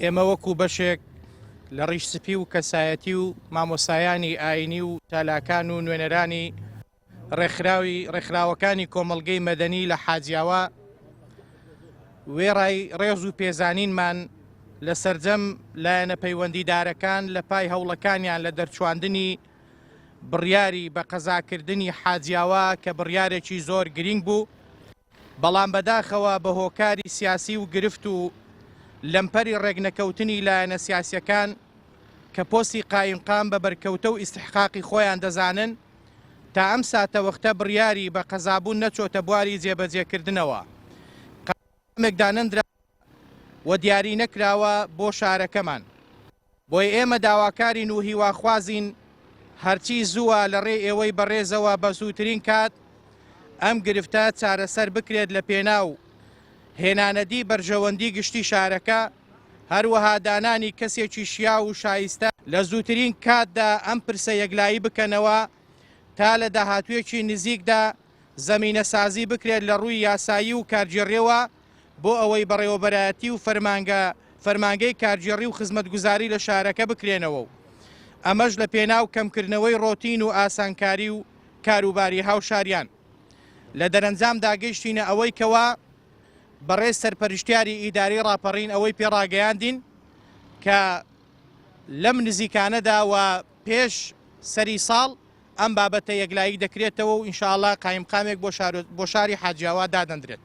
ئێمە وەکو بەشێک لە ڕیش سپی و کەسایەتی و مامۆستایانی ئاینی و چالاکان و نوێنەرانی ڕێکخراوی ڕێکخراوەکانی کۆمەڵگەی مەدەنی لە حاجیاوا وێڕای ڕێز و پێزانینمان لە سەرجەم لایەنە پەیوەندیدارەکان لە پای هەوڵەکانیان لە دەرچواندنی بڕیاری بە قەزاکردنی حاجیاوا کە بڕیارێکی زۆر گرینگ بوو بەڵام بەداخەوە بە هۆکاری سیاسی و گرفت و لەمپەری ڕێکنەکەوتنی لایەنە سیاسیەکان کە پۆستی قایمقام بە بەرکەوتە و ئیستحقاقی خۆیان دەزانن تا ئەم ساتەوەختە بڕیاری بە قەزابوون نەچۆتە بواری جێبەجێکردنەوە قایمقامێک دانەندراوە و دیاری نەکراوە بۆ شارەکەمان. بۆیە ئێمە داواکارین و هیواخوازین هەرچی زووە لە ڕێی ئێوەی بەڕێزەوە بە زووترین کات ئەم گرفتە چارەسەر بکرێت لە پێناو هێنانەدی بەرژەوەندی گشتی شارەکە، هەروەها دانانی کەسێکی شیاو و شایستە لە زووترین کاتدا ئەم پرسە یەکلایی بکەنەوە تا لە داهاتوویەکی نزیکدا زەمینەسازی بکرێت لە ڕووی یاسایی و کارگێڕیەوە بۆ ئەوەی بەڕێوەبەرایەتی و فەرمانگە فەرمانگەی کارگێڕی و خزمەتگوزاری لە شارەکە بکرێنەوە و ئەمەش لە پێناو کەمکردنەوەی ڕۆتین و ئاسانکاری و کاروباری هاوشاریان. لە دەرەنجامدا گەیشتینە ئەوەی کەوا بەڕێز سەرپەرشتیاری ئیدارەی ڕاپەڕین ئەوەی پێڕاگەیاندین کە لەم نزیکانەدا و پێش سەری ساڵ ئەم بابەتە یەکلایی دەکرێتەوە و ئینشاءاللە قایمقامێک بۆ شاری حاجیاوا دادەندرێت.